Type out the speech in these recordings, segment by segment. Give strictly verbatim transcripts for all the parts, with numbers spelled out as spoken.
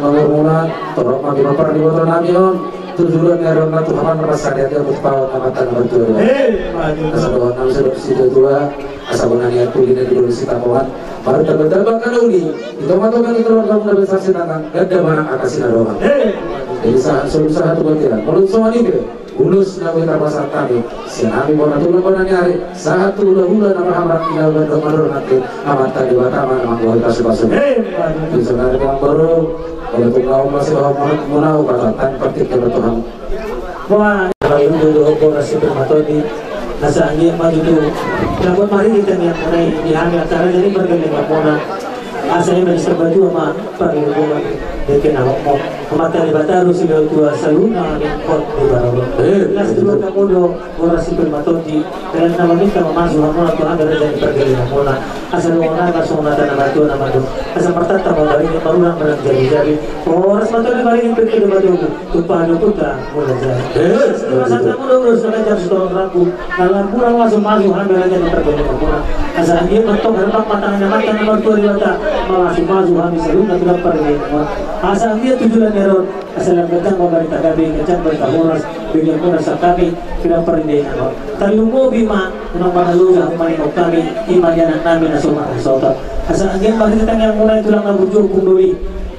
Mangurmuna, torop ma di pardiboto nami on, tu julu ni ari on na tu hapan na pansarian dia, tu paon na mata na martua. Eh, maju. Asa dohot nami sudah sida tua, asa bona ni aku lina di dulu sitapoan, baru tambah-tambah kana uli, itu mata kan itu orang kamu na besar sinangan, ganda barang atas sinadongan. Eh, maju. Jadi sahat solu sahat tu batiran, mulut soal itu. Ulos na boi tarpasang hami, sian hami bona tulang bona ni ari, sahat tu hulahula na marhamaranggi na mandok mandok nanti, Amanta Debata ma na manggohi pasupasu. Eh, maju. Di saonari amangboru, molo tung naung masihol muna, muna hupasahat hami partingkian tu hamu. Wah, hami udo do horas ni permatoni, asa anggiat maju tu, dapot maridi tangiang muna i di hami acara jadi margandeng muna. Asa i ma di sabatua ma parlinggoman di kena hokmo. Amanta Debata do silehon tua saluhutna ningkon di barabara. Eh, las tu hamu do, horas ni permatoni, dalan na maminta mamasu hamu na tu hami raja ni pargellengmuna. Asa dohonon ma songon hata na martua na mandok. Asa martanta ma baringin marulang manang jabi-jabi. Horas ma toni baringin pengke do matogu. Tumpahon ni ompunta Mulajadi. Eh, las tu ma santa muda ulos na ganjang sitaonon rambu. Na lam muna mamasu-masu hami raja ni pargellengmuna. Asa anggiat ma tong herbang ma tangan ni Amanta na martua Debata, mamasu-masu hami saluhutna tu pargellengmuna. Asa anggiat tu julu ni ari on, asa lam ganjang ma barita gabe, ganjang barita horas, bege muna sian hami tu pargellengmuna. Tarlumobi ma, unang marhaloja hamu maningon hami, i ma di anak nami na so marhasohotan. Asa anggiat marhite tangiang muna i tulang na burju ompung doli.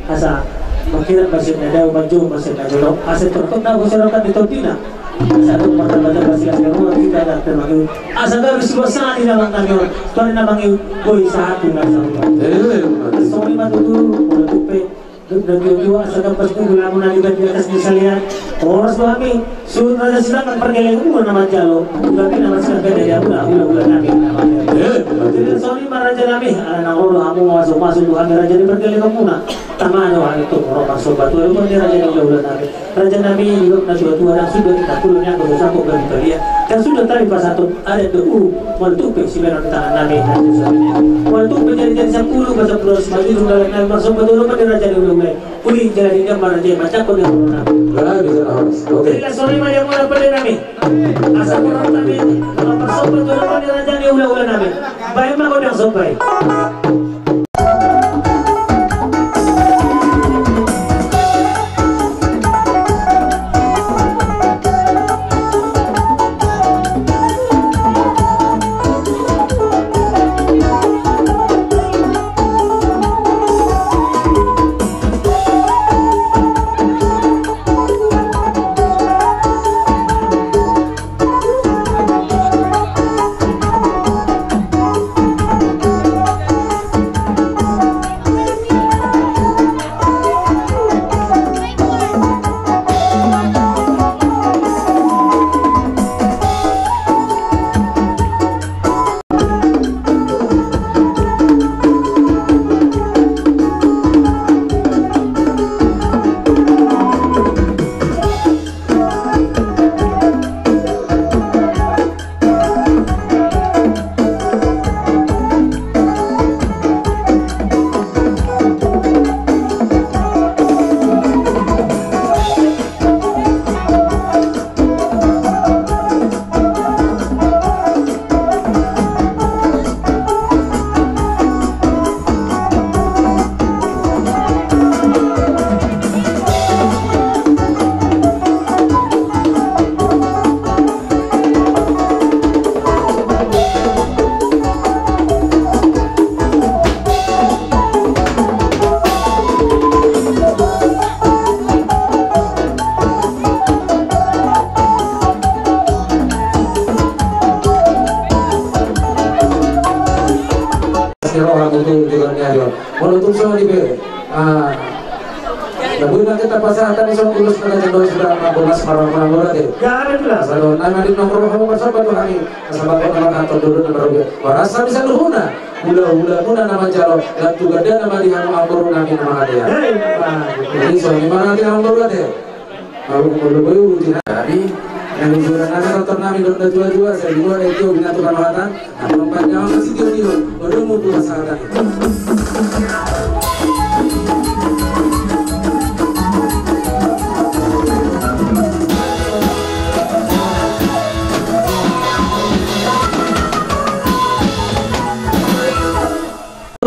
Asa mangkirim ma sian na dao, manjou ma sian na jonok. Asa torop na boserokan di tondina. Asa adong martamba-tamba silas ni roha, hita na termangiut. Asa gabe siboan sanga di dalan nami on, tu ari na mangiut, boi sahat tu na sarupa. Eh, songon i ma tutu, molo tung pe, dung na tua-tua, asa gambas tubu lamuna di atas ni salean. Horas do hami, suhut raja sinangan pargellengmuna na manjalo. Ulapi na marsilang ganda di hamuna, hula-hula nami na manjalo. Eh, jadi songon i ma raja nami, ala naeng ro do hamu mamasu-masu tu hami raja ni pargellengmuna. Tama do hami tu ro marsomba tu hami raja ni hula-hula nami. Raja nami, didok na tua-tua, ndang suda hita pulu ni anggo so sangkop gabe palia. Ndang suda hami pasahathon adat dohot uhum, molo tung pe sibahenon ni tangan nami. Molo tung pe jadi-jadi sampulu, pasampulu, simanjujung dalan nami marsomba tu hami raja ni hula-hula. Uli jala denggan ma raja i manjangkon ni horbo nami. Oke. Jadi las songon i ma di hamuna pande nami. Asa murah nami, marsomba tu hami raja ni hula-hula nami. Baen ma gondang somba i. Molo tung songon i pe, ah, na boi ma hita pasahat hami songon ulos na ganjang dohot sumber na bolas marmar na murah te. Gabe tulas. Asa dohot nami ma di nomor roha parsomba tu hami. Asa bangko na marhata dulu na marrupiah. Horas hami saluhutna. Hula-hula muna na manjalo. Gandugandana ma di hamu amboru nami na mangalehon. Hei, bagus. Jadi songon i ma hata ni amboru ate. Au molo boi uji na. Jadi, na uji na nami, tonton nami dohot na tua-tua, sai dua na itu, bina tu panohatan, na perempat nyawa masih dio-dio, baru mau buka saat tadi.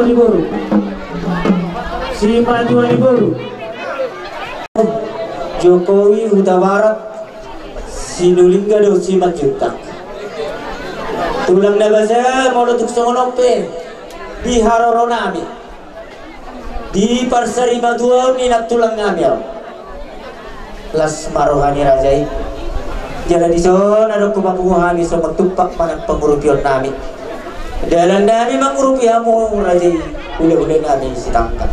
Ni boru. Simatua ni boru. Jokowi Hutabarat, Sinulingga dohot Simanjuntak. Tulang na basa, molo tung songon on pe di haroro nami, di parsarimatuaon ni nantulang nami on. Las ma roha ni raja i. Jala dison adong hupapungu hami songon tumpak manang pangurupion nami. Dalan nami mangurupi hamu raja i, hula-hula nami Sitangkang.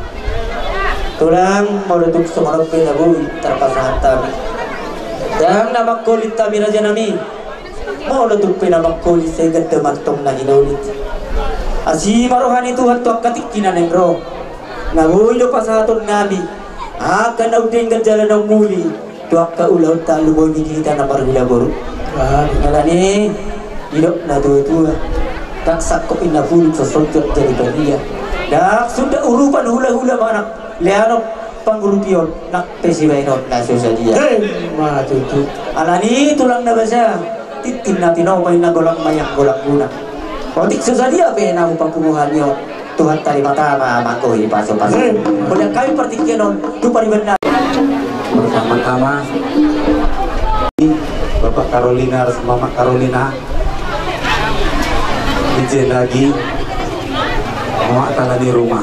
Tulang, molo tung songon on pe na boi tarpasahat hami. Ndang na mangkolit hami raja nami. Molo tung pe na mangkolit sai ganda mantong na hinolit. Asi ma roha ni Tuhan tu angka tingki na naeng ro. Na boi do pasahaton nami angka na umdenggan jala na umuli tu angka ulaonta lumobi di hita na marhula boru. Alani didok na tua-tua, ndang sangkop inna puduk so sonjot jadi badia. Ndang sunda urupan hula-hula manang leanon pangurupion nang pe sibaenon na so sadia. Hei, ma tutu. Alani tulang na basa, tintin na tinopa inna golang ma ianggo langguna. Otik so sadia pe na hupapungu hami on, Tuhanta Debata ma manggohi pasu-pasu. Hei. Molo hami partingkian on tu pariban nami. Pertama-tama, Bapak Carolina, Mama Carolina, ijen lagi, Mama Talani Ruma.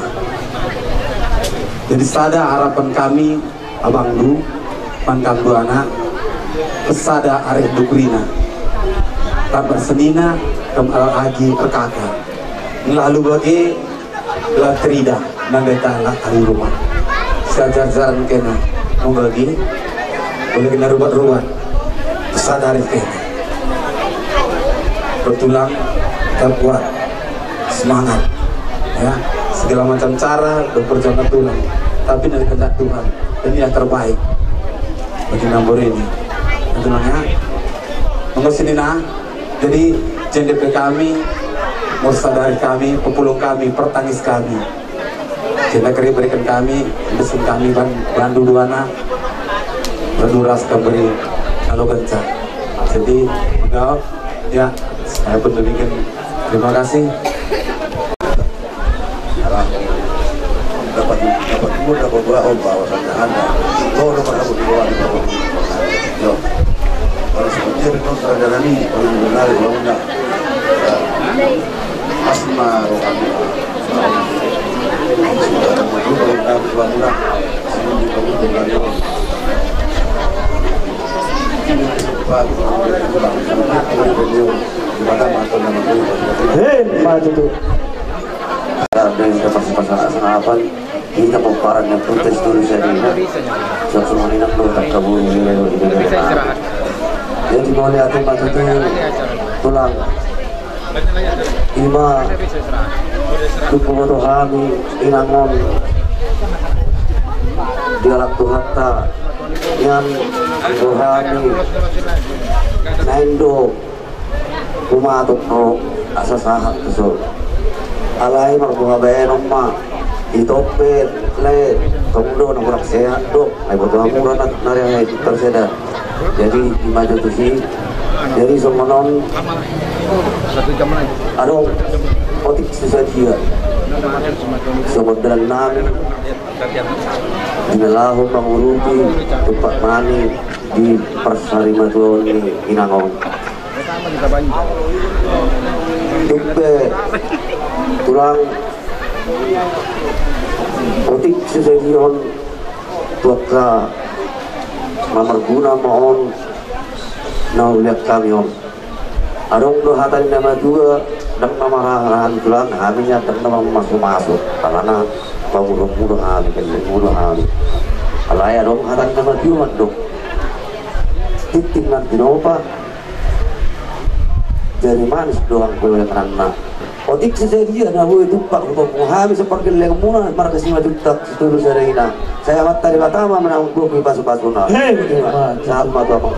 Jadi sada harapan kami, abangdu, manang dua anak, sada ari duk rina. Tamba senina, kembal agi perkaka. Lalu bage, la trida, nang deta la ari rumah. Sajar-jaran kena, mau bagi, boleh kena rubat-rubat. Sadari kena. Bertulang, tetap kuat. Semangat, ya, segala macam cara berperjuangan tulang, tapi dari kehendak Tuhan, ini yang terbaik bagi Nambor ini. Tenang ya. Monggo sini nah. Jadi jendep kami, mursa dari kami, pepulung kami, pertangis kami. Jendep keri berikan kami, berikan kami ban bandu duana, berduras kembali kalau kencang. Jadi, enggak, ya, saya pun demikian. Terima kasih. Dapat, dapat umur, dapat dua, om, bahwa saya anda. Kau nomor aku di bawah, di bawah. Yo. Kalau seperti itu, terjadi ini, kalau benar, kalau enggak. Asma rohani. Sudah, kalau enggak, kalau enggak. Hei, maju tu. Ada yang kita pasang-pasang apa? Kita pomparan yang protes dulu sadia. Siap semua ini nak dulu tak kabur ini dulu ini dulu. Jadi boleh aku maju tu tulang. Ima, tu pengoto hami inangon. Dialap Tuhanta nian rohami. Naeng do humatok do asa sahat tu son. Alai marboha baenon ma. Ito pe, le, tong do na hurang sehat do. Ai boto hamura na nari ai tarseda. Jadi ima jo tusi. Jadi songon on. Adong otik so sadia. Songon dalan nami. Di na laho mangurupi tumpak nami di parsarimatuaon ni inangon. Tung pe tulang, otik so sadia on tu angka na marguna ma on na hulean hami on. Adong do hata ni na matua, Ndang na marhahamaraan tulang hami, ndang na mamasumasu, alana pamurumu do hami, gellengmu do hami. Alai adong hata na matiur mandok, tintin na tinopa, jari manis do anggo ingananna. Otik sadia na boi tumpak hutonmu, hami sian pargellengmuna marga Simanjuntak, Situru sada ina. Sai Amanta Debata ma na mamboan pasupasuna. Hei, sahat ma tu amang.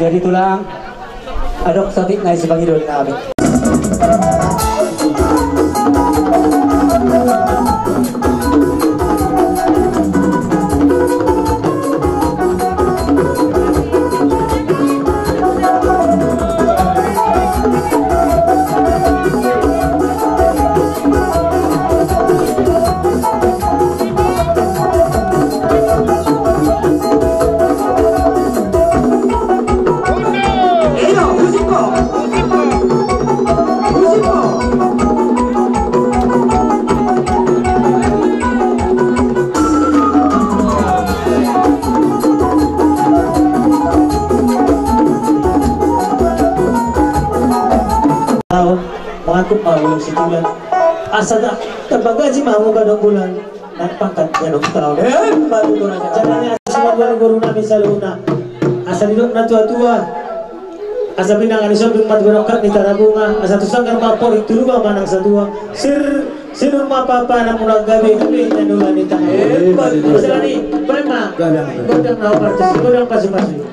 Jadi tulang, Adong sapi ngai sipangido di nami. Taon, mangangkut ma ulos situlan. Asa ta, tapagaji ma hamu gadong bulan. Nang pangkat gadong taon. Emma tutu raja. Jala ni asi ma boru-boru nami saluhutna. Asa didok na tua-tua. Asa pinangan ni sombing ma tu gadong ni Tarabunga. Asa tu sanggar ma porik tu luba manang satua. Sir, sinur ma papa na mula gabe gabe na nula ni tanah. Emma tutu raja. Asa ni, baen ma. Gabe, gabe. Godang na opartis, godang pasu-pasu.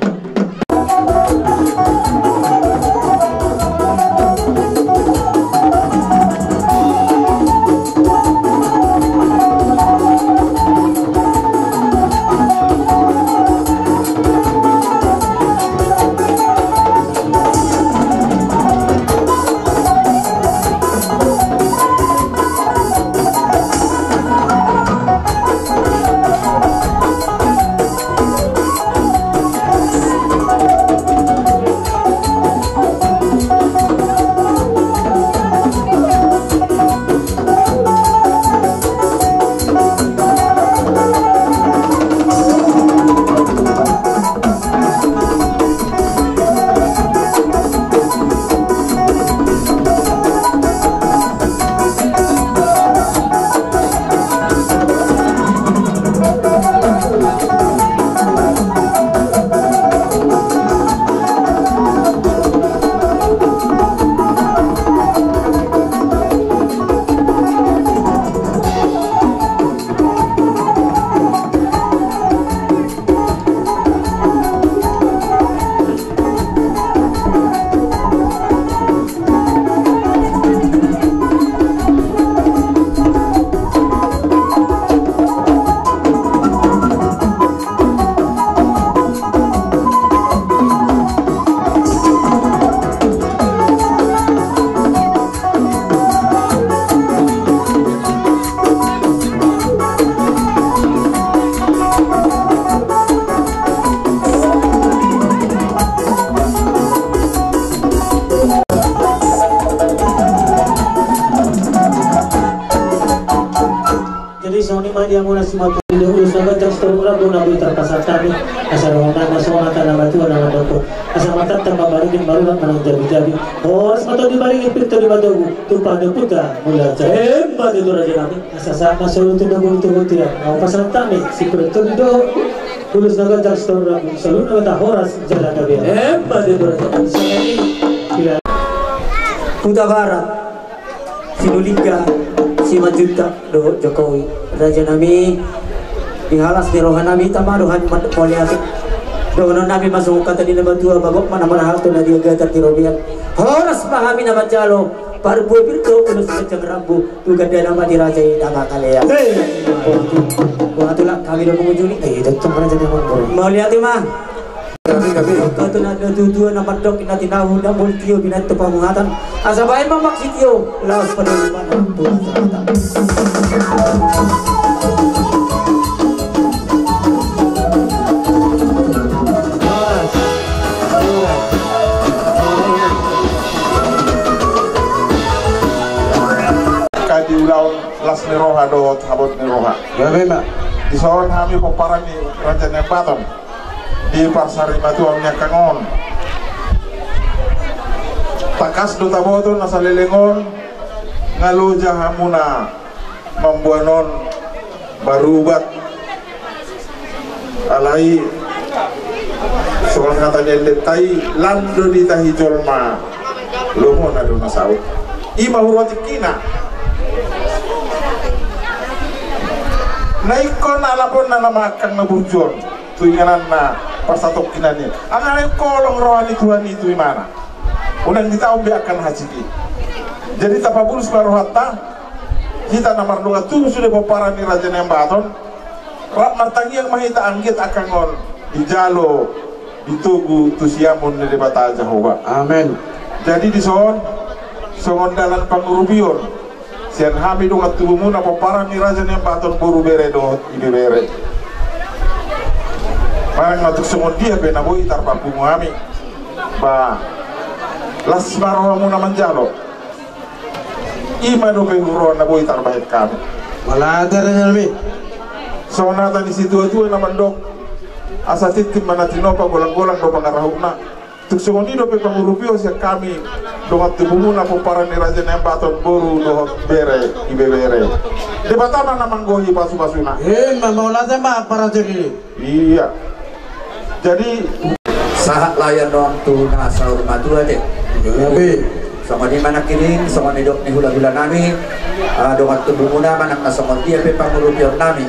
Jadi songon i ma di hamuna simanjujung, ulos na ganjang sitorop rambu na boi tarpasahat hami. Asa dohonon nami ma songon hata ni natuatua na mandok, asa martantan ma baringin, marurat ma nang jabijabi. Horas ma tondi baringin, pir tondi matogu, tumpahon ni ompunta Mulajadi. Emma tutu raja nami. Asa sahat ma solu tu dohot tu bontean, na hupasahat hami, sipir tondi dohot ulos na ganjang sitorop rambu, saluhutna ma horas jala gabe. Emma tutu raja nami. Hutabarat, Sinulinga, Simanjuntak dohot Jokowi. Raja nami, di las ni roha nami tama do hami mandok mauliate. Dohonon nami ma songon hata ni natuatua, bagot ma na marhalto na di agatan di robean. Horas ma hami na manjalo parbue pir dohot ulos na ganjang rambu tu gandana ma di raja i na mangalean. Hei. Boha tulang, hami do mangujungi. Eh, datang raja ni mangujungi. Mauliate ma. Gabe, gabe. Angka natuatua na mandok, na tinahu na molo tio binahen tu panguhatan. Asa baen ma maksitio, laos padomu ma na tu hata. Angka di ulaon las ni roha dohot habot ni roha. Gabe ma. Dison hami pomparan ni Raja Nabaton. Di parsarimatua ni angka on. Tangkas do taboto na saleleng on, nga loja hamuna mamboan on marubat. Alai songon hata ni endenta i, lan do di tahi jolma, lomona do na saut. I ma huroha tingkina. Na ingkon alaponna na mangkang na burju on tu ingananna parsatongkinan i. Anggo na ingkon holong roha ni Tuhan i tu imana. Unang ditaon be angka na hansit i. Jadi tapabulus ma rohanta, hita na mardongan tubu sude pomparan ni Raja Naimbaton, rap martangiang ma hita anggiat angka on dijalo, ditogu tu siamun ni Debata Jahowa. Amen. Jadi dison, songon dalan pangurupion sian hami dongan tubumuna pomparan ni Raja Naimbaton boru bere dohot ibebere. Manang na tung songon dia pe na boi tarpapungu hami, ba las ma rohamuna manjalo. I ma dope huroha na boi tarbahen hami. Mauliate ma. Songon hata ni situatua na mandok, asa tintin ma na tinopa, golanggolang do pangarahutna. Tung songon i dope pangurupion sian hami dongan tubumuna pomparan ni Raja Naimbaton boru dohot bere ibebere. Debata ma na manggohi pasupasuna. Ima, mauliate ma parajin i. Ia. Jadi, sahat lae annon tu na saur matua te. Ia be. Songon i ma nangkining, songon nidok ni hulahula nami, ah, dongan tubumuna manang na songon dia pe pangurupion nami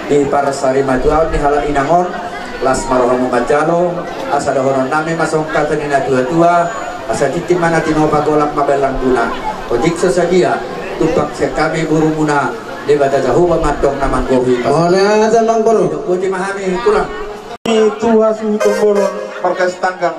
di parsarimatuaon ni halak inang on. Las ma rohamu manjalo, asa dohonon nami ma songon hata ni natuatua, asa tintin ma na tinopa, golanggolang ma bahen langguna. Otik so sadia, tumpak sian hami borumuna, Debata Jahowa ma antong na manggohi. Mauliate ma amang boru. Boti ma hami tulang. Tuha suhut on bolon marga Sitanggang.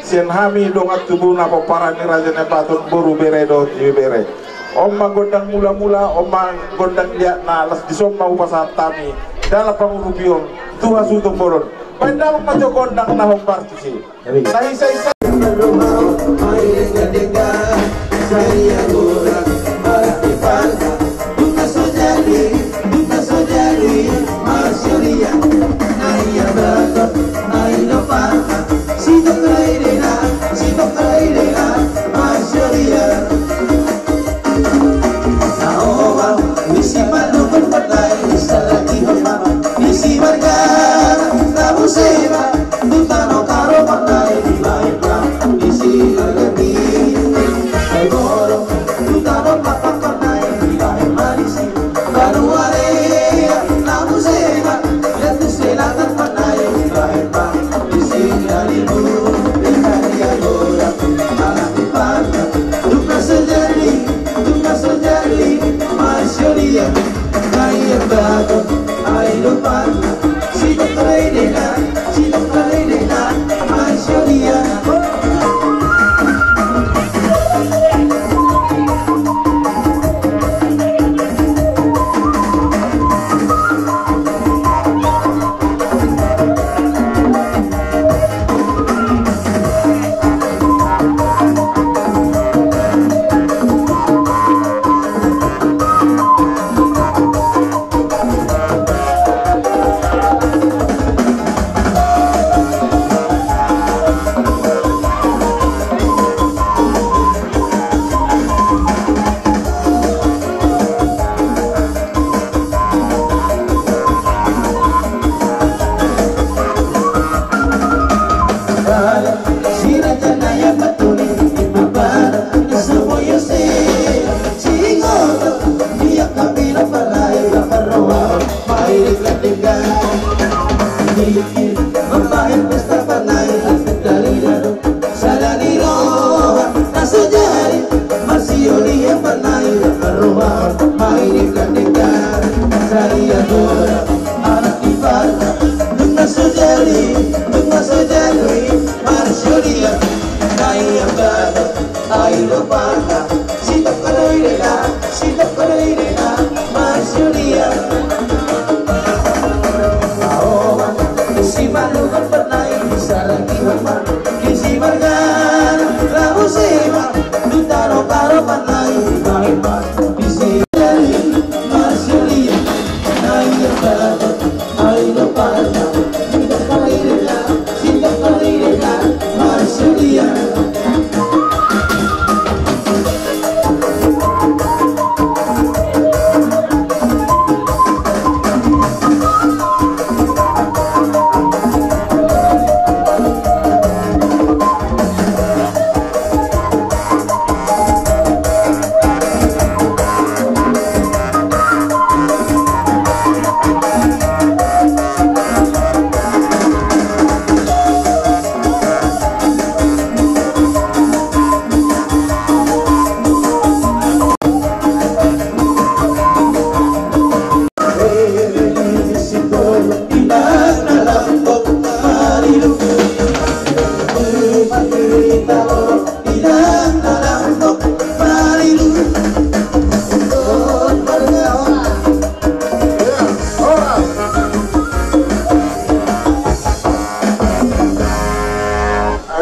Sian hami dongan tubumuna pomparan ni Raja Naimbaton boru bere dohot ibebere. On ma gondang mulamula, on ma gondang liatna, las dison ma hupasahat hami dalan pangurupion, tuha suhut on bolon. Baen damang ma jo gondang na hombar tusi. Tahi sai sai.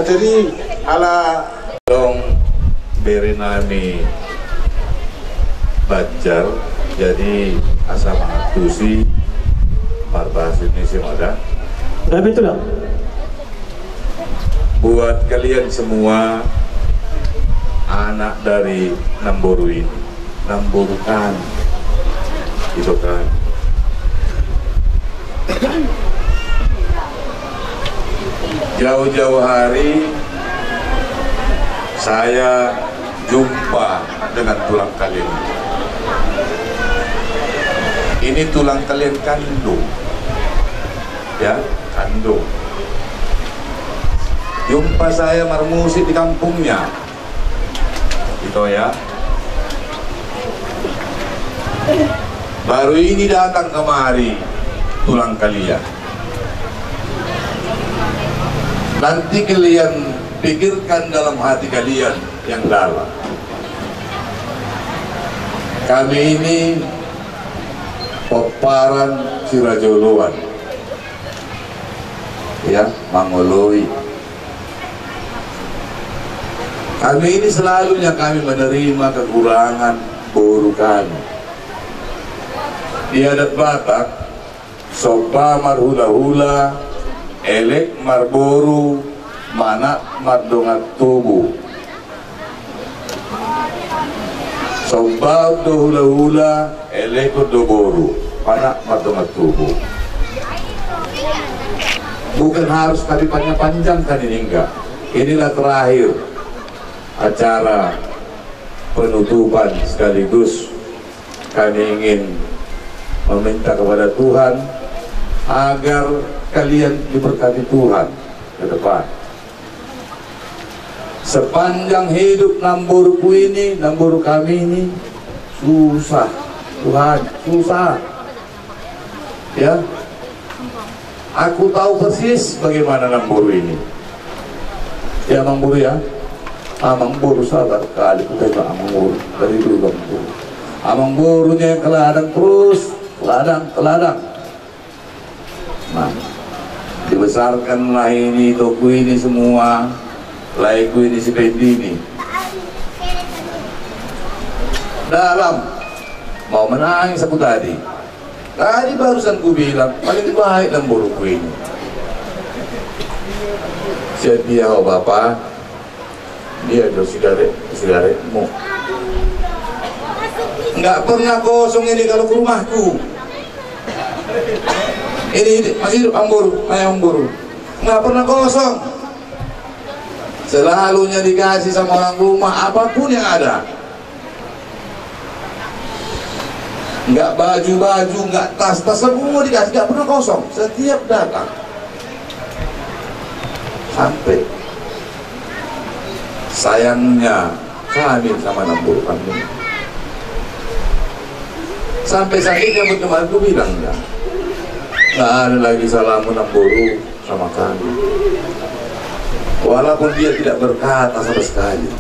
Jadi ala dong bere nami Banjar, jadi asa mangantusi marbahasa Indonesia ma da. Nah, betul, Bang. Buat kalian semua anak dari Namboru ini, Namboru kami, gitu kan. Jauh-jauh hari saya jumpa dengan tulang kalian. Ini tulang kalian kandung, ya, kandung. Jumpa saya marmusik di kampungnya. Itu ya. Baru ini datang kemari tulang kalian. Nanti kalian pikirkan dalam hati kalian yang dalam. Kami ini pomparan sirajoloan. Ya, mangoloi. Kami ini selalunya kami menerima kekurangan boru kami. Di adat Batak, somba marhulahula, elek marboru, manat mardongan tubu. Somba do hulahula, elek do boru, manat mardongan tubu. Bukan harus kami panjang-panjangkan ini, enggak. Inilah terakhir acara penutupan sekaligus kami ingin meminta kepada Tuhan agar kalian diberkati Tuhan ke depan. Sepanjang hidup namboruku ini, namboru kami ini, susah, Tuhan, susah. Ya, aku tahu persis bagaimana namboru ini. Ya, Amangboru ya. Amangboru, sabar kali, kita itu Amangboru. Dari dulu Amangboru. Amangborunya yang ke ladang terus, ke ladang, ke ladang. Nah, dibesarkan lah ini, toku ini semua, laeku ini si Pendi ini. Dalam, mau menangis aku tadi. Tadi barusan ku bilang, paling baik namboruku ini. Setia ho, Bapa. Dia do sigaret, sigaretmu. Nggak pernah kosong ini kalau ke rumahku. Ini, ini masih hidup Amangboru, ayah Amangboru. Nggak pernah kosong. Selalunya dikasih sama orang rumah, apapun yang ada. Nggak baju-baju, nggak tas-tas, semua dikasih, nggak pernah kosong. Setiap datang. Sampai sayangnya kami sama namboru kami. Sampai sakitnya pun kemarin ku bilang, ya, nggak ada lagi salammu namboru sama kami. Walaupun dia tidak berkata sama sekali.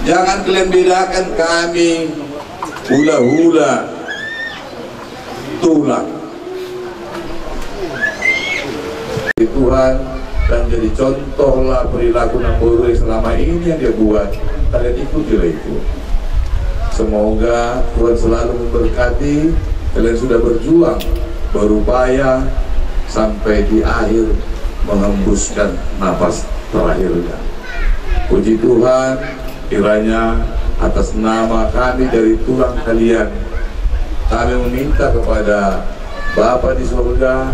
Jangan kalian bedakan kami, hulahula, tulang. Di Tuhan, dan jadi contohlah perilaku namboru yang selama ini yang dia buat. Kalian ikutilah itu. Semoga Tuhan selalu memberkati kalian sudah berjuang, berupaya sampai di akhir menghembuskan napas terakhirnya. Puji Tuhan, kiranya atas nama kami dari tulang kalian, kami meminta kepada Bapa di surga,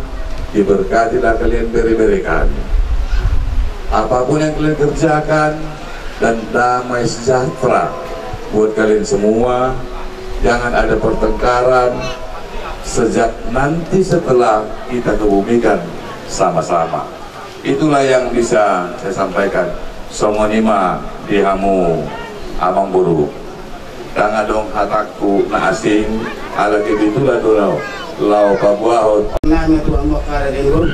diberkatilah kalian bere-bere kami. Apapun yang kalian kerjakan, dan damai sejahtera buat kalian semua. Jangan ada pertengkaran sejak nanti setelah kita kebumikan sama-sama. Itulah yang bisa saya sampaikan. Songon i ma di hamu Amangboru. Ndang adong hatangku na asing, ala kebetulan do laho, laho paboahon. Nami tu Amangboru Kara Denggur,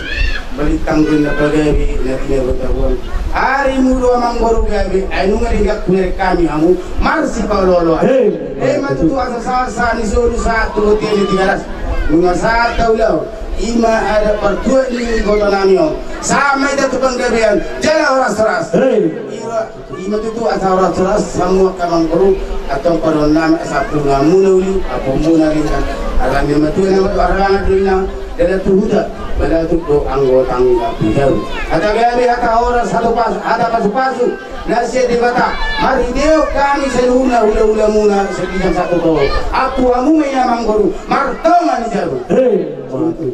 balintang do na pagabe, na tina do tabuan. Ari mudo Amangboru gabe, ai nunga denggan kulirik kami hamu, marsipaolo-oloan. Hei. Hei, ma tutu asa sasa ni solu satu hotel di Tigaras. Nunga sata ulaon. Ima adat partua ni iboto nami on. Sama ita tu panggabean jala horas-horas. Hei. Ima, ima tutu asa horas-horas samuka manggoru. Atong paruan nami asa puna muna uli apomuna ringan. Alami matua nama tu arang aduna. Dala tu huta bala tu do anggo tangga pidau. Hata gabe hata horas hata pas hata pasu-pasu. Na sian Debata marhitehon hami saluhutna hula-hula muna sebidang satu to. Apu hamu ma ia manggoru martonga ni jabu. Hei.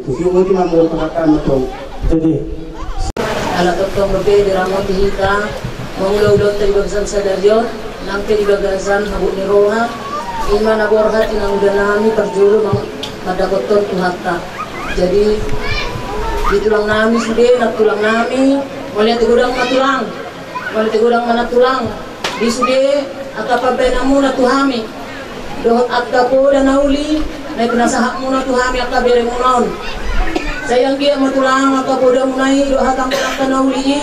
Siumoti manggoru pakatan matong. Jadi ala tongtong dope diramoti hita mangula-ulaonta di bagasan sadarion nang pe di bagasan habot ni roha. Ima na borhat inang uda nami parjolo mandapothon Tuhanta. Jadi di tulang nami sude nang tulang nami. Mauliate godang ma tulang. Mauliate godang ma nang tulang. Di sude angka pambahenanmuna tu hami dohot angka poda na uli na pinasahatmuna tu hami angka beremuna on. Sai anggiat ma tulang angka podamuna i dohot angka na uli i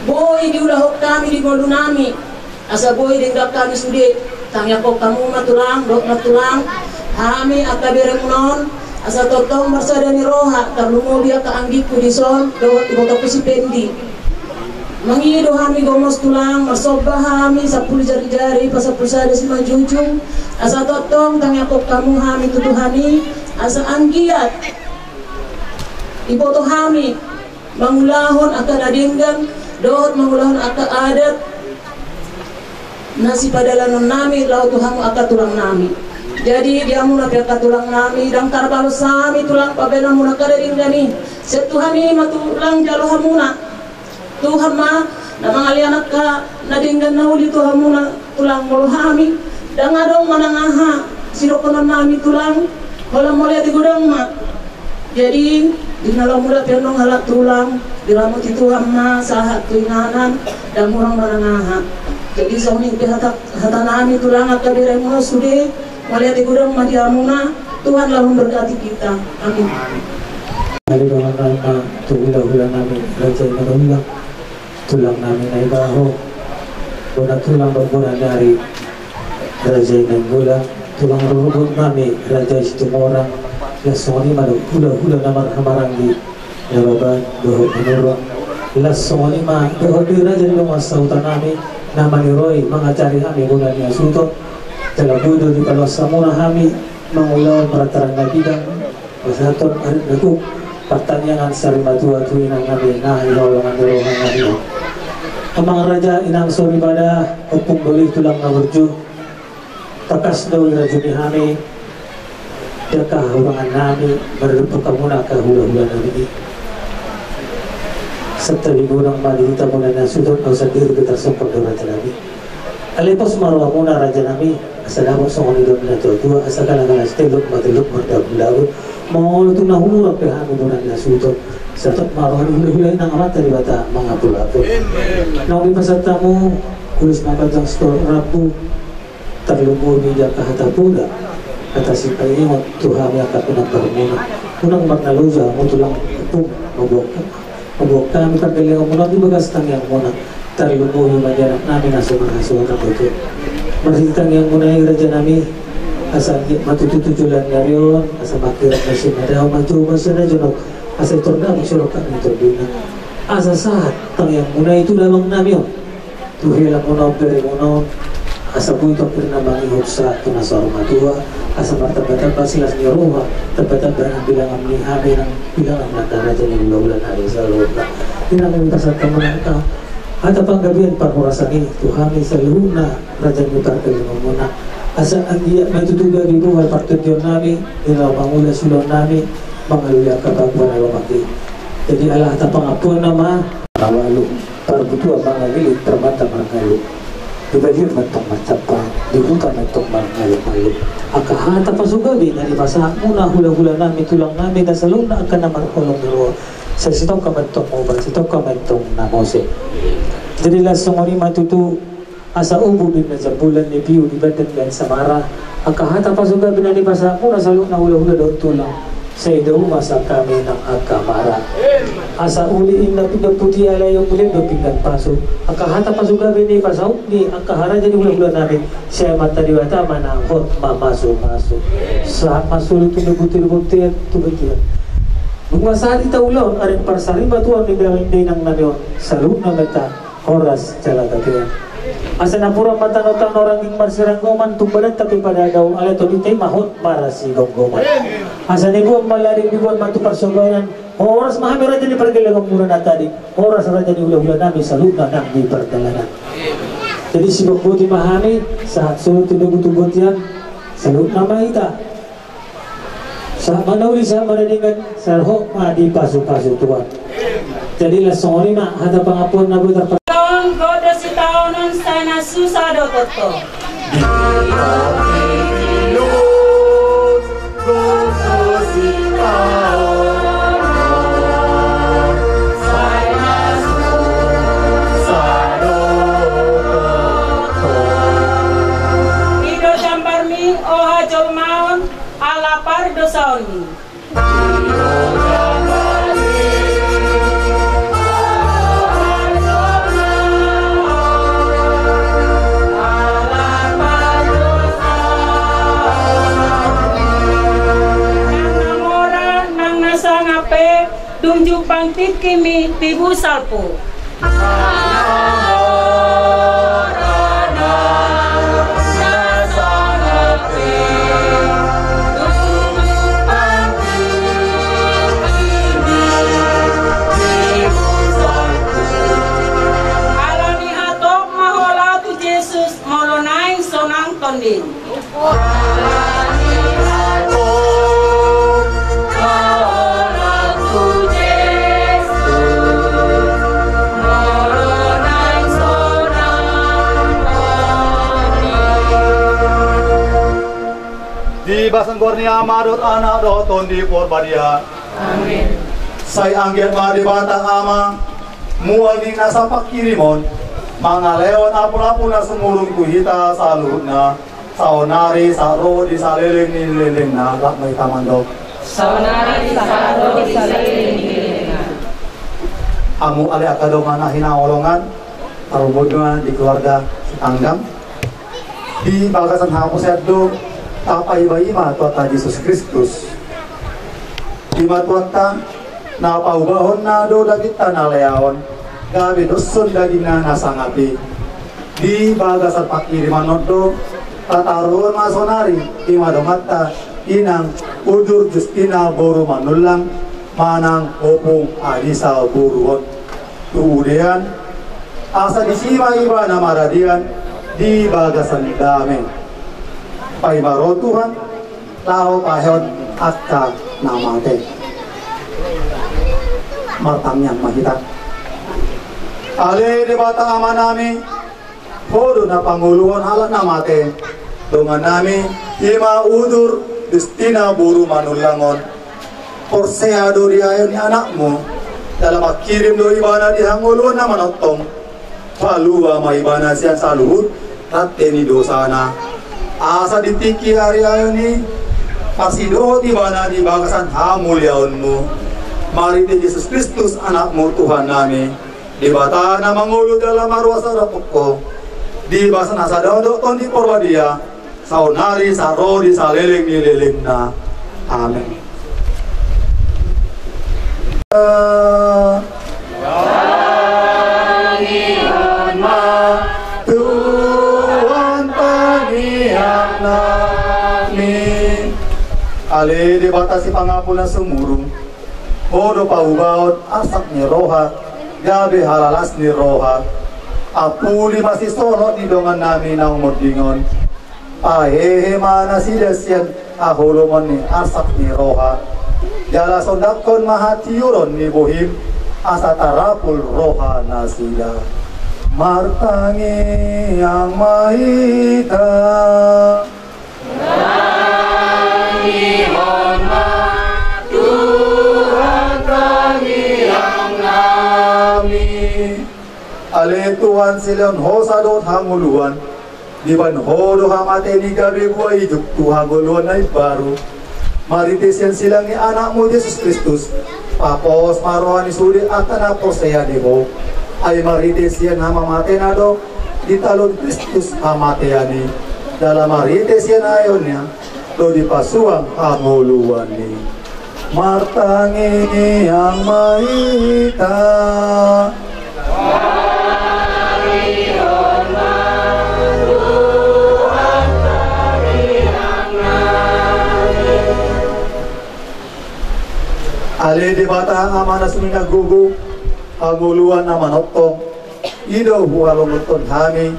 boi diulahon hami di ngolu nami. Asa boi denggan hami sude. Tangiangkon hamu ma tulang dohot nang tulang hami angka beremuna on. Asa tongtong marsada ni roha tarlumobi angka anggingku dison dohot ibotongku si Pendi. Mangido hami gomos tulang marsomba hami sampulu jari-jari pasampulu sada simanjujung. Asa tongtong tangiangkon hamu hami tu Tuhan i asa anggiat diboto hami mangulahon angka na denggan dohot mangulahon angka adat na sipadalanonnami laho tu hamu angka tulangnami. Jadi di hamuna pe angka tulangnami ndang tarbalos hami tulang pambahenanmuna angka na denggan i. Sian Tuhan i ma tulang jalo hamuna. Tuhan ma na mangalean angka na denggan na uli tu hamuna tulang molo hami ndang adong manang aha sidohononnami tulang. Holan mauliate godang ma. Jadi di na laho mula pe annon halak tulang diramoti Tuhan ma sahat tu inganan. Ndang hurang manang aha. Jadi songon i pe hata, hatanami tulang angka beremuna sude. Mauliate godang ma di hamuna. Tuhan laho memberkati kita. Amin. Mauliate godang ma tu hula-hula nami Raja i Manolang. Tulang nami Naibaho, bona tulang bona nari Raja i Nainggolan, tulang rorobot nami Raja i Situmorang. Laos songon i ma dohot hula-hula na marhahamaranggi Nababan dohot Manurung. Laos songon i ma dohot di raja ni dongan sahuta nami na maniroi mangajari hami bona ni hasuhuton. Jala boi do dipaloas hamuna hami mangulahon parataran na bidang. Pasahathon adat na gok partangiangan sari matua tu inang nami na hinaholongan ni roha nami. Amang raja, inang soripada, ompung bolih, tulang na burju. Tangkas do dirajumi hami angka hahurangan nami maradophon hamuna angka hula-hula nami i. Santabi godang ma di hita bona ni hasuhuton, au sandiri pe tarsongkop do raja nami. Alai pos ma rohamuna raja nami, asa dapot songon nidok ni natua-tua, asa gala-gala sitelluk ma telluk mardabun-dabun. Molo tung na hurang pe hami bona ni hasuhuton, satop ma roha ni hula-hula i nang Amanta Debata mangapul-apul. Naung dipasahat hamu ulos na ganjang sitorop rambu, tarlumobi di angka hata poda, hata sipaingot tu hami angka pinangarmuna. Unang marnaloja hamu tulang, ompung, mamboan hami pargellengonmuna di bagas tangiangmuna. Tarlumobi ma di anak nami na so marhasohotan dope. Marhite tangiangmuna i raja nami, asa anggiat ma tutu tu joloan ni ari on asa manghirim na sian na dao, manjou ma sian na jonok, asa itor damang sian roha ni tondina. Asa sahat tangiangmuna i tu damang nami on, tu helamuna on, beremuna on, asa boi tongtong na mangihut sahat tu na saur matua, asa martamba-tamba silas ni roha, tamba-tamba na bilangan ni hami nang bilangan ni angka raja ni hula-hula nami saluhutna. Inang, dipasahat hamu ma angka hata panggabean parhorasan i tu hami saluhutna raja ni pargellengonmuna. Asa anggiat ma tutu gabe bohal partondion nami di na laho mangula siulaon nami mangalului angka pangguapan na lomak i. Jadi ala hata pangampuon nama na ualu. Parbutuan mangalului, parmata marngalu. Di balian ma antong marcampang, di huta ma antong marngalu-ngalu. Angka hata pasugabe na dipasahatmuna hula-hula nami, tulang nami na saluhutna angka na marholong ni roha, sai sitongka ma antong muba, sitongka ma antong na mose. Jadi laos songon i ma tutu, asa obu di na jambulan ni piu di badan baen samara. Angka hata pasugabe na dipasahatmuna saluhutna hula-hula dohot tulang, sai dao ma sian hami nang angka mara. Asa uli inna pinggan puti, alai uli do pinggan pasu. Angka hata pasugabe na dipasahat ni angka haraja ni hula-hula nami, sai Amanta Debata ma na hot mamasu-masu. Sahat ma solu tu na butir-butir tu butian. Dung sahat hita ulaon ari parsarimatua ni dainang nami on, saluhutna ma hita horas jala gabe. Asa napuran ma tano-tano rangging marsiranggoman, tung badanta pe padadao, alai tondinta i ma hot marasigomgoman. Asa niboan ma lading, niboan ma tu parsobanan, horas ma hami raja ni pargellengon muna na tading, horas raja ni hulahula nami saluhutna nang di pardalanan. Jadi siboan boti ma hami, sahat solu tu dabu tu bontean, saluhutna ma hita. Sahat manauli, sahat maraningan, sahat hot ma dipasu-pasu Tuhan. Jadi laos songon i ma hata pangampuon na boi tarpa- Taon godang sitaonon, sai na susa do toto. I do jambarmi, o hajolmaon, ala pardosaonmi. Nang na mora, nang na sangap pe, dung jumpang tingkimi tibu salpu. Ala ni hatop ma hola tu Jesus, molo naeng sonang tondim. Di bagasan goar ni Ama dohot Anak dohot Tondi Porbadia. Amin. Sai anggiat ma Debata Ama, mual ni nasa pangkirimon, mangalehon ampulun-ampulun na sumurung tu hita saluhutna, saonari sahat ro di saleleng ni lelengna. Rap ma hita mandok. Saonari sahat ro di saleleng ni lelengna. Hamu ale angka dongan na hinaholongan, tarlumobi ma di keluarga Sitanggang. Di bagasan haporseaon do tapaimaima Tuhanta Jesus Kristus. I ma Tuhanta, na paubahonna do dagingta na leaon, gabe doshon dagingna na sangap i. Di bagasan pangkiriman on do tataruhon ma sonari i ma donganta, inang Udur Justina boru Manullang, manang Opung Adisa boru on, tu udean, asa disi ma ibana maradian di bagasan dame. Paima roha Tuhan, laho paheon angka na mate. Martangiang ma hita. Ale Debata Amanami, Ho do na pangoluhon halak na mate, dongannami, i ma Udur Justina boru Manullang on. Porsea do di ayo ni anakmu, jala mangkirim do ibana di hangoluan na manongtong. Palua ma ibana sian saluhut rante ni dosana. Asa di tingki ari ayo ni, parsidohot ibana di bagasan hamuliaonmu. Marhite Jesus Kristus, Anakmu, Tuhannami. Debata na mangolu jala maruasa dohot Ho, di bagasan na sadodok Tondi Porbadia, saonari sahat ro di saleleng ni lelengna. Amen. Tangihon ma Tuhan tangiangnami. Ale Debata sipangapul na sumurung, Ho do paubahon arsak ni roha gabe halalas ni roha. Ampuli ma sisolhot ni dongannami na umonding on. Pahehe ma nasida sian haholomon ni arsak ni roha. Jala sondanghon ma hatiuron ni bohim, asa tarapul roha nasida. Martangiang ma hita. Tangihon ma Tuhan tangiangnami. Ale Tuhan, silehon Ho sadot hangoluan, dibahen Ho do hamatean i gabe buah ijuk tu hangoluan na imbaru. Marhite sian silang ni Anakmu Jesus Kristus, papos ma roha ni sude angka na porsea di Ho. Ai marhite sian hamamate na adong, ditalo di Kristus hamatean i, jala marhite sian ayona do dipasuang hangoluan i. Martangiang ma hita. Ale Debata Ama na sumina gogo, hangoluan na manongtong, i do huhalongothon hami,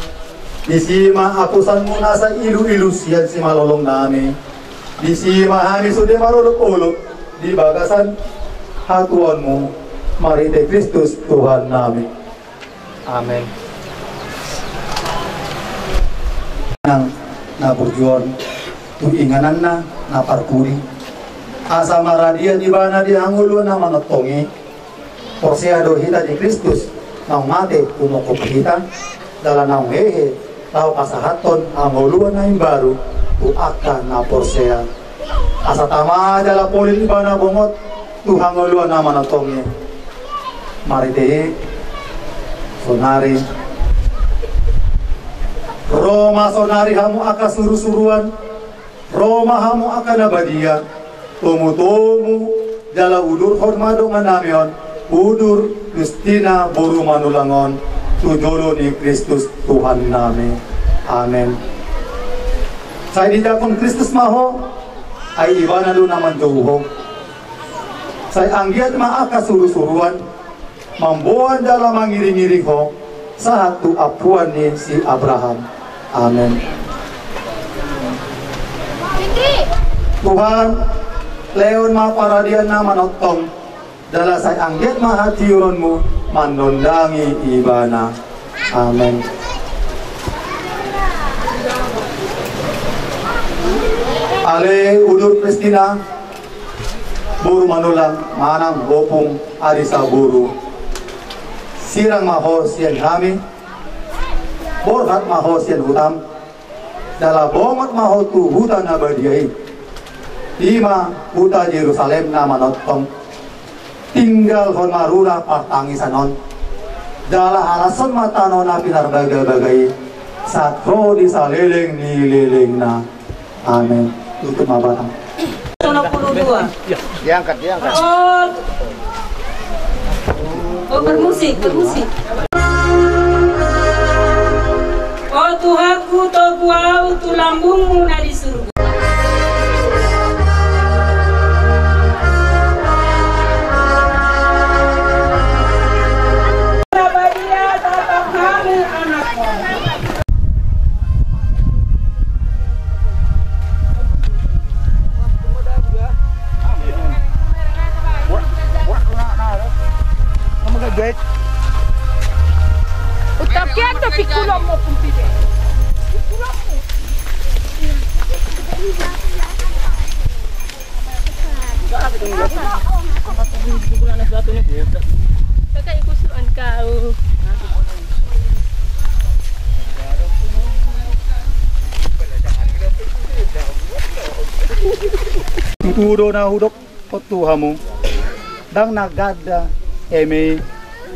disi ma apusanmu nasa iluilu sian simalolong nami, disi ma hami sude marolopolop di bagasan hatuaonmu, marhite Kristus Tuhan nami. Amen. Nang na burju on tu ingananna na parpudi, asa maradian ibana di hangoluan na manongtong i, porsea do hita di Kristus naung mate tumongkop hita, jala naung hehe laho pasahathon hangoluan na imbaru tu angka na porsea. Asa tama jala polin ibana bongot tu hangoluan na manongtong i. Marhite i, sonari, ro ma sonari hamu angka surusuruan, ro ma hamu angka na badia, tomutomu jala udurhon ma dongan nami on, udur Kristina boru Manulang on, tu jolo ni Kristus Tuhan nami. Amen. Sai dijangkon Kristus ma ho, ai ibana do na manjou ho. Sai anggiat ma angka surusuruan mamboan jala mangiringiring ho sahat tu ampuan ni si Abraham. Amen. Tuhan, lehon ma paradian na manongtong, jala sai anggiat ma hatiuronmu manondangi ibana. Amen. Ale udur Kristina boru Manulang manang Opung Arisa boru, sirang ma ho sian hami, borhat ma ho sian hutam, jala bongot ma ho tu huta na badia i, i ma huta Jerusalem na manongtong. Tinggalhon ma rura partangisan on, jala halashon ma tano na pinarbagabaga i, sahat ro di saleleng ni lelengna. Amen. Tutup ma batang. Seratus enam puluh dua. Diangkat, diangkat. Oh. Oh, bermusik, bermusik. O Tuhanku, togu ahu tu lambungmu na di surgo. Utak kian tu pikulon mo pun tidak. Pikulon mo. Kakak ikut suruhan kau. Tutu do na hudok tu hamu, ndang na ganda eme i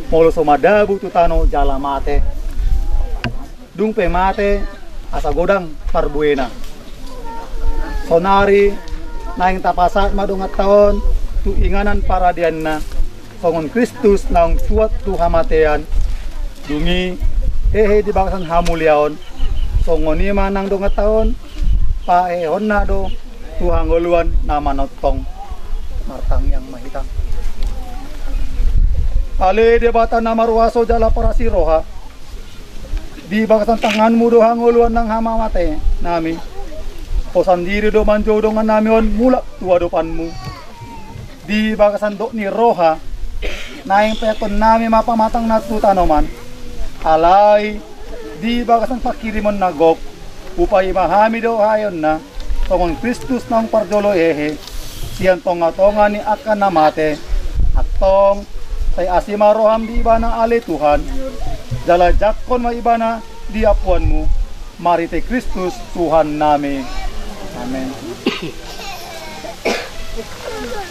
molo so madabu tu tano jala mate. Dung pe mate, asa godang parbuena. Sonari naeng tapasahat ma donganta on tu inganan paradianna, songon Kristus naung tuat tu hamatean, dung i hehe di bagasan hamuliaon, songon i ma nang donganta on, pahehehonna do tu hangoluan na manongtong. Martangiang ma hita. Ale Debata na marhuaso jala parasi roha, di bagasan tanganmu do hangoluan nang hamamate nami. Ho sandiri do manjou dongan nami on mulak tu adopanmu. Di bagasan dok ni roha, naeng paihutonnami ma pamatangna tu tanoman. Alai di bagasan panghirimon na gok, hupaima hami do haheonna, songon Kristus naung parjolo hehe, sian tongatonga ni angka na mate. Antong, sai asi ma roham di ibana ale Tuhan, jala jangkon ma ibana di ampuanmu, marhite Kristus Tuhan nami. Amen.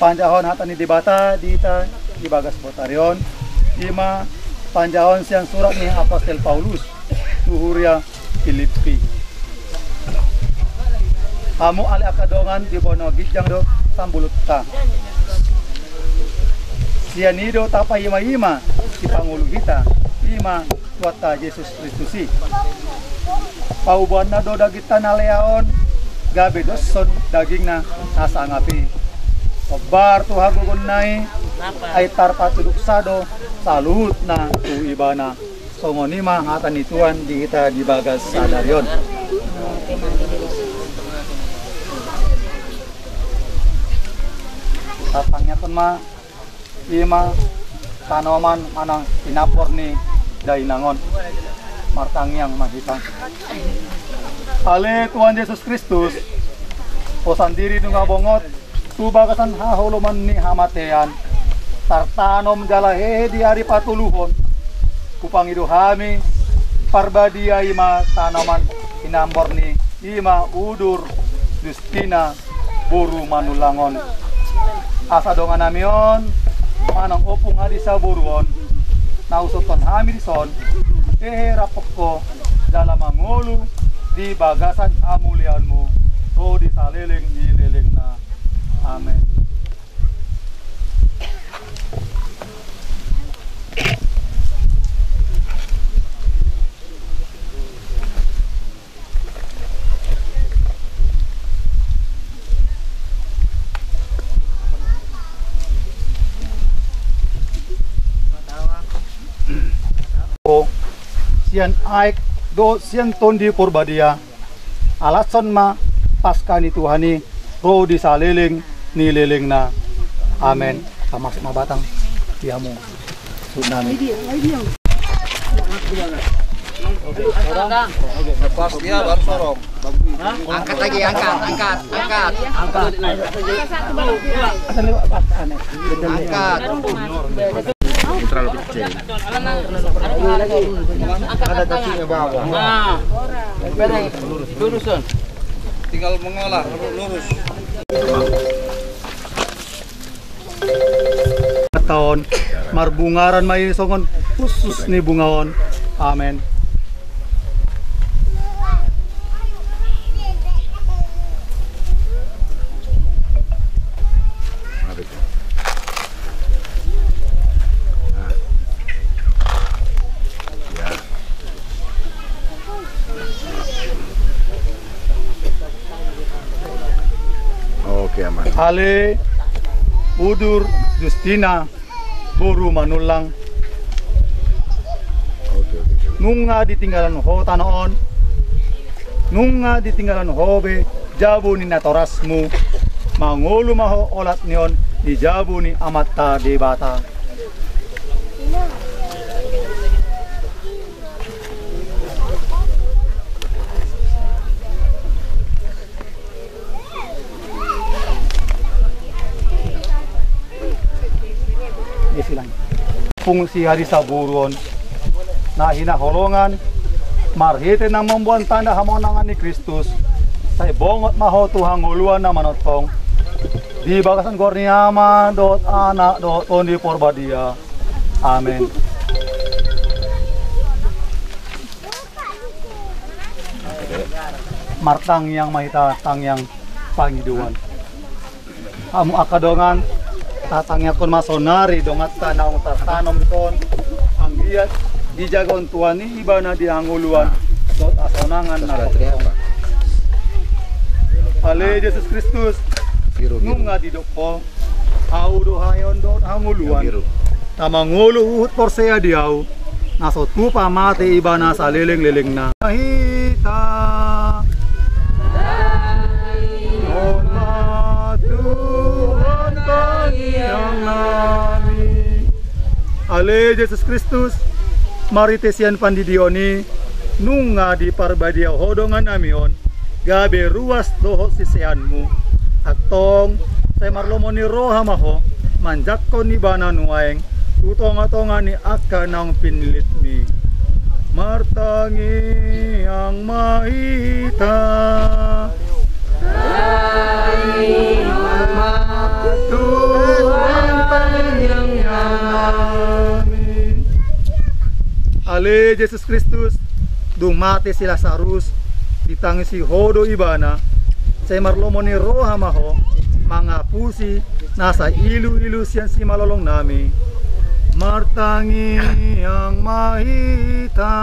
Panjahon hata ni Debata di hita di bagas botari on, i ma panjahon sian surat ni apostel Paulus tu huria Pilippi. Hamu ale angka dongan, di banua ginjang do sambulutta. Sian i do tapaima-ima sipangolu hita, i ma Tuhanta Jesus Kristus i. Paubaanna do dagingta na lea on, gabe doshon dagingna na sangap i. Hombar tu hagogoonna i, ai tarpatuduksa do saluhutna tu Ibana. Songon i ma hata ni Tuhan di hita di bagas sadari on. Tatangiangkon ma i ma tanoman manang pinambor ni dainang on. Martangiang ma hita. Ale Tuhan Jesus Kristus, Ho sandiri nunga bongot tu bagasan haholoman ni hamatean, tartanom jala hehe di ari patoluhon. Hupangido hami, parbadia i ma tanoman pinambor ni, i ma udur Justina boru Manullang on. Asa dongan nami on manang ompung adi saboru on, na husothon hami dison, hehe rap ho jala mangolu di bagasan hamuliaonmu, ro di saleleng ni lelengna. Amen. Sian aek dohot sian Tondi Porbadia, alashon ma Paska ni Tuhan i ro di saleleng ni lelengna. Amen. Tamasuk ma batang di hamu. Suhut nami. Lepas dia, baru sorong. Angkat lagi, angkat, angkat, angkat. Angkat. Angkat. Terlalu kecil. Ada kakinya bawah. Nah. Lurus, Son. Tinggal mengolah, lurus. Taon marbungaran ma i songon usus ni bunga on. Amen. Oke, aman. Ale udur Justina boru Manullang. Oke, oke, oke. Nunga ditinggalhon ho tano on. Nunga ditinggalhon ho be jabu ni natorasmu. Mangolu ma ho olat ni on di jabu ni Amanta Debata. Fungsi ari saboru on na hinaholongan marhite na mamboan tanda hamonangan ni Kristus, sai bongot ma ho tu hangoluan na manongtong. Di bagasan goar ni Ama dohot Anak dohot Tondi Porbadia. Amen. Martangiang ma hita tangiang pangidoan. Hamu angka dongan, tatangiangkon ma sonari donganta naung tartanom dison, anggiat dijagahon Tuhan i ibana di hangoluan dohot hasonangan na tongtong. Ale Jesus Kristus, nunga didok ho, Ahu do haheaon dohot hangoluan. Na mangolu huhut porsea di Ahu, na so tupa mate ibana saleleng-lelengna. Hita. Tuhan tangiang nami. Ale Jesus Kristus, marhite sian pandidion i, nunga diparbadia ho dongan nami on, gabe ruas dohot siseanmu. Antong, sai marlomo ni roha ma ho, manjangkon ibana nuaeng, tu tonga-tonga ni angka naung pinillitmi. Martangiang ma hita. Tuhan tangiang nami. Ale Jesus Kristus, dung mate si Lasarus, ditangisi ho do ibana, sai marlomo ni roha ma ho, mangapusi nasa ilu-ilu sian simalolong nami. Martangiang ma hita.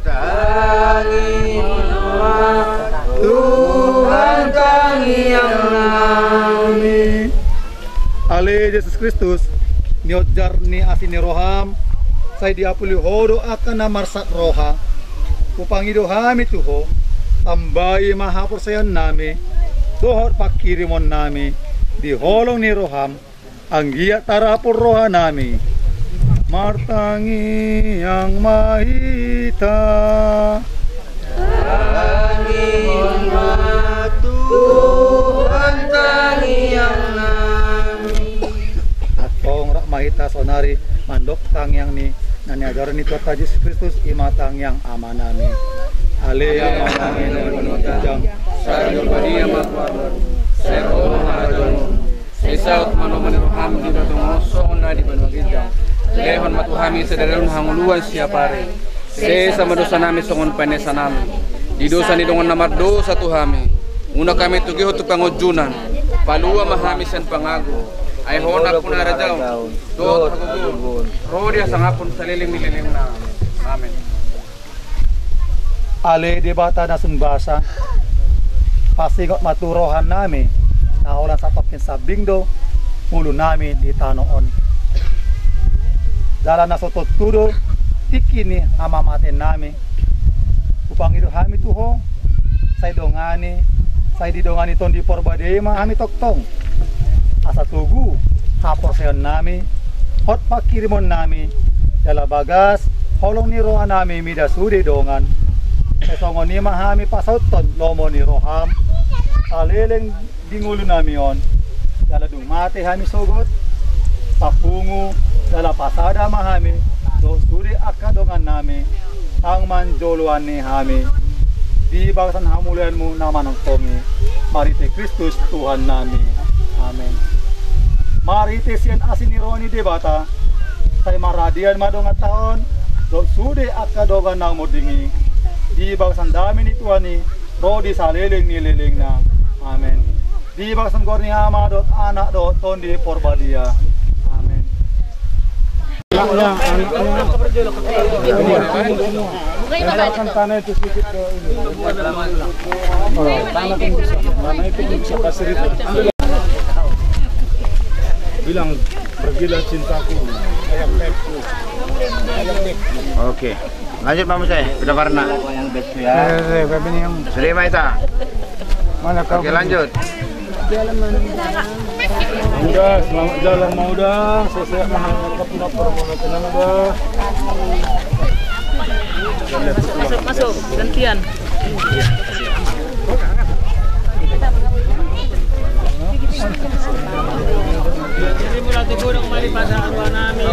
Tangiang ma Tuhan, tangiang nami. Ale Jesus Kristus, nionjar ni asi ni roham, sai diapuli Ho do angka na marsat roha. Hupangido hami tu Ho, tambai ma haporseaon nami dohot panghirimon nami di holong ni roham, anggiat tarapul roha nami. Martangiang ma hita. Tangiang ma Tuhan, tangiang nami. Antong rap ma hita saonari mandok tangiang ni na niajaran ni Tuhanta Jesus Kristus, i ma tangiang Ama nami. Ale Ama nami na di banua ginjang, sai dipamuliaon ma goarmu, sai ro ma harajaonmu, sai saut ma lomo ni roham di banua tonga on songon na di banua ginjang. Lehon ma tu hami sadari on hangoluan siapari. Sesa ma dosa nami songon panesanami di dosa ni dongan na mardosa tu hami. Unang hami togihon tu pangunjunan. Palua ma hami sian pangago. Ai Ho do nampuna harajaon, dohot hagogoon, ro di hasangapon saleleng ni lelengna. Amen. Ale Debata na sun basa, pasingot ma tu roha nami, na holan sambing-sambing do ngolu nami di tano on. Jala na so tontu do tingki ni hamamate nami. Hupangido hami tu Ho, sai dongani, sai didongani Tondi Porbadia i ma hami tongtong, asa togu haporseaon nami dohot panghirimon nami, jala bagas holong ni roha nami mida sude dongan. Sai songon i ma hami pasauthon lomo ni roham saleleng di ngolu nami on. Jala dung mate hami sogot, papungu, jala pasada ma hami dohot sude angka dongan nami naung manjoloani hami di bagasan hamuliaonmu na manongtong i, marhite Kristus Tuhan nami. Amen. Marhite sian asi ni roha ni Debata, sai maradian ma donganta on dohot sude angka dongan na umonding i di bagasan dame ni Tuhan i ro di saleleng ni lelengna. Amen. Di bagasan goar ni Ama dohot Anak dohot Tondi Porbadia. Amen. Anaknya, anaknya. Letakkan tanah itu sedikit ke ini. Oh, tanah pun bisa. Tanah itu pun bisa. Kasih itu. Bilang, "Pergilah cintaku." Oke. Lanjut, Pak Musa, ya? Sudah warna. Sudah, sudah, sudah, ini yang... Sudah, Pak Ita. Mana kau? Oke, lanjut. Uda, selamat jalan, Uda. Sehat-sehat, Uda. Tenang, Uda. Masuk, masuk. Gantian. Jadi, mulai tegur kembali pada arwah nami.